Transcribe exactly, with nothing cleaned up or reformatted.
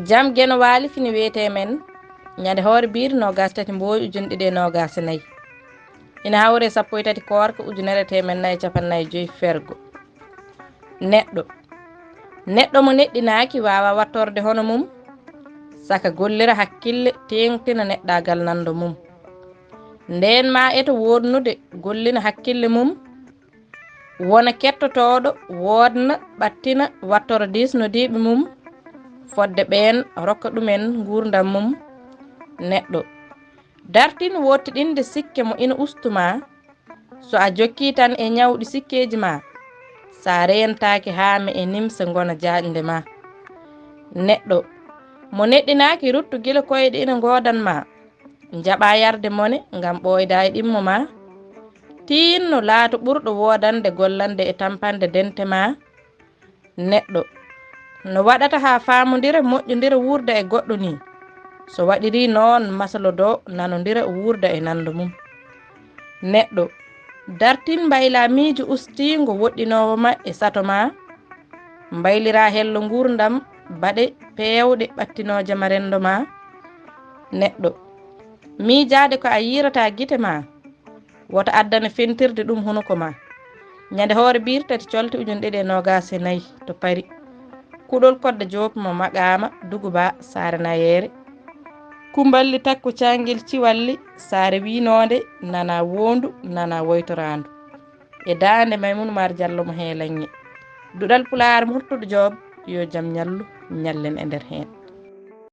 Jam Geno Waali fini wiyetee men, ñande hoore biir noogas tati mbooy ujunɗe ɗiɗi e noogas e nayi. Ina hawre sappo e tati koorka ujunere teemen nayi e capanɗe nayi e joy fergo. Neɗɗo. Neɗɗo mo neɗɗinaaki waawa wattorde hono mum, saka gollira hakkille, teeŋtina neɗɗaagal nando mum. Ndeen ma eto woodnude, gollina hakkille mum, wona kettotooɗo, woodna, ɓattina, wattora diisnodiiɓe mum, fodde ɓeen rokka ɗumen nguurndam mum. Neɗɗo. Dartin wottiɗinde sikke mo ina ustu ma, so a jokkii tan e ñawɗi sikkeeji ma, so a reyantaaki haa me e nimsa ngona jaaƴnde ma. Neɗɗo. Mo neɗɗinaaki ruttu gila koyɗe ina ngoodan ma, njaɓa yarde mone ngam ɓooyda e ɗimmo ma. Tiinno laato ɓurɗo woodande gollande e tampande dente ma. Neɗɗo. No waɗata haa faamondira moƴƴondira wuurda e goɗɗo ni. So waɗiri noon masalodo nanondira wuurda e nando mum. Neɗɗo. Dartin mbayla miijo ustiingo woɗɗinoowo ma e sato ma. Mbaylira hello nguurndam baɗe peewɗe ɓattinooje ma renndo ma. Neɗɗo. Miijaade ko a yiirata gite ma. Woto addane fentirde ɗum hunuko ma. Ñande hoore biir tati colte ujunɗe ɗiɗi e noogas e nayi to Pari. Kuɗol Kodda Joob mo Maqqaama Duguba Saare Nayeere. Kumballi Takko Caangel Ciwalli Saare Wiinoonde nana woondu nana woytoraandu. E daande Maymun Umar Jallo mo Heelaŋŋe. Duɗal Pulaar Murtuɗo Joob yo jam ñallu ñallen e nder heen.